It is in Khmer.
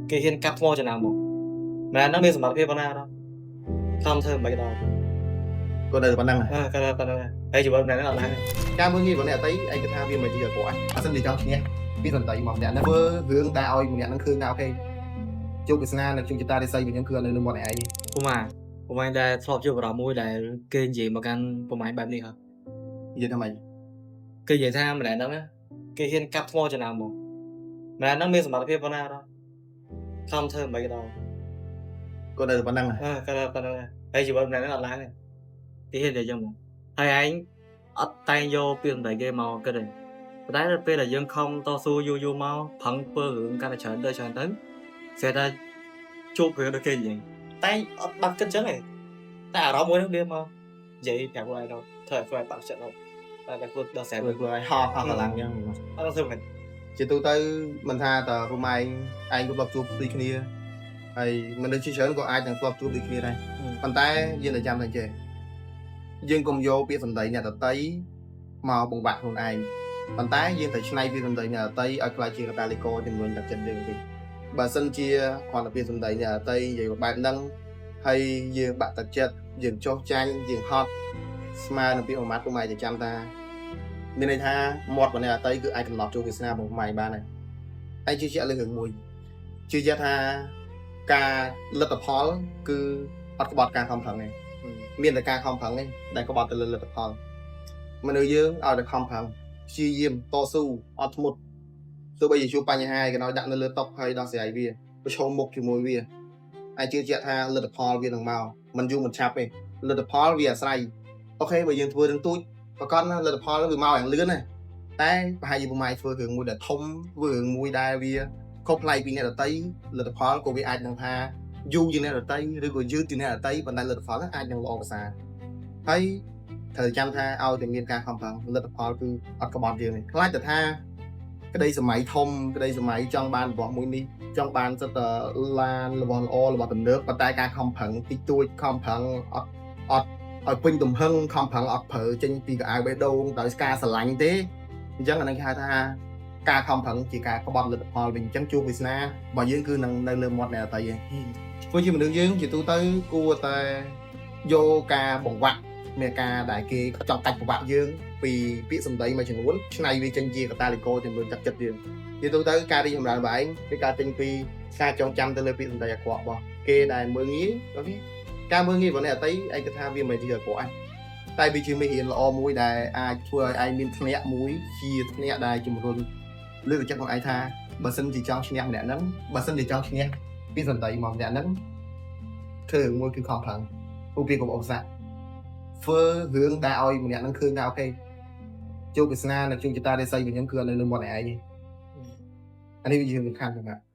គេហ៊ានកាប់ថ្មចំណាំមកម្នាក់ហ្នឹងមានសមត្ថភាពប៉ុណ្ណាដល់ខំធ្វើមិនដល់ គាត់នៅប៉ុណ្ណឹង អឺគាត់ប៉ុណ្ណឹងហើយជីវិតម្នាក់ហ្នឹងអត់ឡើង ការមើលងាយរបស់អ្នកដទៃឯងគិតថាវាមិនជាអាក្រក់បើសិនជាចង់ឈ្នះពីសន្តិមកម្នាក់ហ្នឹងធ្វើរឿងតែឲ្យម្នាក់ហ្នឹងឃើញថា okay ជោគវាសនានិងជោគជតារិស័យរបស់ខ្ញុំគឺនៅលើមាត់ឯង ពូម៉ាពូម៉ាដែលធ្លាប់ជួបអារម្មណ៍មួយដែលគេនិយាយមកកាន់ពូម៉ាបែបនេះហ៎ និយាយថាម៉េច គេនិយាយថាម្នាក់ហ្នឹងគេហ៊ានកាប់ថ្មចំណាំមកម្នាក់ហ្នឹងមានសមត្ថភាពប៉ុណ្ណាដល់ខំធ្វើមិនដល់ គាត់នៅប៉ុណ្ណឹង អឺគាត់ប៉ុណ្ណឹងហើយជីវិតម្នាក់ហ្នឹងអត់ឡើងទេគេហ៊ានតែអញ្ចឹងមកហើយឯងអត់តែងយកពីសម្ដីគេមកគិតទេប៉ុន្តែដល់ពេលដែលយើងខំតស៊ូយូរយូរមកប្រឹងធ្វើរឿងកាន់តែច្រើនទៅច្រើនទៅស្រាប់តែជួបរឿងដូចគេនិយាយតែអត់បាត់គិតអញ្ចឹងទេតែអារម្មណ៍មួយហ្នឹងវាមកនិយាយប្រាប់ខ្លួនឯងទៅធ្វើឲ្យខ្លួនឯងបាក់ចិត្តដល់តែខ្លួនដល់ស្រាប់ ធ្វើខ្លួនឯងហត់អស់កម្លាំងអញ្ចឹង អត់ធ្វើមិន ជាទូទៅមិនថាតើពុកម៉ែឯងឯងក៏ធ្លាប់ជួបដូចគ្នាហើយមនុស្សជាច្រើនក៏អាចនឹងធ្លាប់ជួបដូចគ្នាដែរប៉ុន្តែយើងតែចាំតែចេះយើងកុំយកពាក្យសម្ដីអ្នកដទៃមកបង្បាក់ខ្លួនឯងប៉ុន្តែយើងត្រូវឆ្នៃពាក្យសម្ដីអ្នកដទៃឲ្យក្លាយជាកតាលីកជំនួយទឹកចិត្តយើងវិញបើសិនជាគ្រាន់តែពាក្យសម្ដីអ្នកដទៃនិយាយបែបហ្នឹងហើយយើងបាក់ទឹកចិត្តយើងចោះចាញ់យើងហត់ស្មើនឹងពាក្យមួយម៉ាត់ពុកម៉ែจะចាំថាមានន័យថាមាត់របស់អ្នកដទៃគឺអាចកំណត់ជោគវាសនារបស់ពុកម៉ែបានហើយហើយជឿជាក់លើរឿងមួយជឿជាក់ថាការលទ្ធផលគឺអត់ក្បត់ការខំប្រឹងទេមានតែការខំប្រឹងទេដែលក្បត់ទៅលើលទ្ធផលមនុស្សយើងឲ្យតែខំប្រឹងព្យាយាមតស៊ូអត់ធ្មត់ទោះបីជាជួបបញ្ហាក៏ដោយដាក់នៅលើតុហើយដោះស្រាយវាប្រឈមមុខជាមួយវាហើយជឿជាក់ថាលទ្ធផលវានឹងមកមិនយូរមិនឆាប់ទេលទ្ធផលវាអាស្រ័យ okay បើយើងធ្វើរឿងទូចប្រកបណាលទ្ធផលវាមកយ៉ាងលឿនណាតែប្រហែលជាពុកម៉ែធ្វើរឿងមួយដែលធំធ្វើរឿងមួយដែលវាខុសប្លែកពីអ្នកដទៃលទ្ធផលក៏វាអាចនឹងថាយូរជាងអ្នកដទៃឬក៏យឺតជាងអ្នកដទៃប៉ុន្តែលទ្ធផលហ្នឹងអាចនឹងល្អប្រសើរហើយត្រូវចាំថាឲ្យតែមានការខំប្រឹងលទ្ធផលគឺអត់ក្បត់យើងទេខ្លាចតែថាក្តីសម័យធំក្តីសម័យចង់បានរបស់មួយនេះចង់បានសិតតែឡានរបស់ល្អរបស់ទំនើបប៉ុន្តែការខំប្រឹងតិចតួចខំប្រឹងអត់អត់ឲ្យពេញទំហឹងខំប្រឹងអត់ប្រើចេញពីកៅអៅបេះដូងដោយការស្រឡាញ់ទេអញ្ចឹងអានឹងគេហៅថាការខំប្រឹងជាការក្បត់លទ្ធផលវិញអញ្ចឹងជួបវាសនារបស់យើងគឺនឹងនៅលើមាត់អ្នកដទៃឯងព្រោះជាមនុស្សយើងជាទូទៅគួរតែយកការបង្វាក់មានការដែលគេចង់កាច់ប្រវាក់យើងពីពាក្យសម្ដីមួយចំនួនឆ្នៃវាចេញជាកតាលីកចំនួនទឹកចិត្តយើងជាទូទៅការរីកចម្រើនរបស់ឯងគឺការចេញពីការចងចាំទៅលើពាក្យសម្ដីអាក្រក់របស់គេដែលមើលងាយ okay ការមើលងាយរបស់អ្នកដទៃឯងគិតថាវាមិនជាអាក្រក់ឯងតែវាជាមេរៀនល្អមួយដែលអាចធ្វើឲ្យឯងមានធ្នាក់មួយជាធ្នាក់ដែលជំរុញលើកទឹកចិត្តខ្លួនឯងថាបើសិនជាចង់ឈ្នះម្នាក់ហ្នឹងបើសិនជាចង់ឈ្នះពីសម្ដីមកម្នាក់ហ្នឹងធ្វើរឿងមួយគឺខំប្រឹងឧបៀកុំឧបសគ្គធ្វើរឿងដែលឲ្យម្នាក់ហ្នឹងឃើញថា okay ជោគវាសនានិងជោគជតារិស័យរបស់ខ្ញុំគឺនៅលើមាត់ឯងអានេះវាជាសំខាន់ណាស់។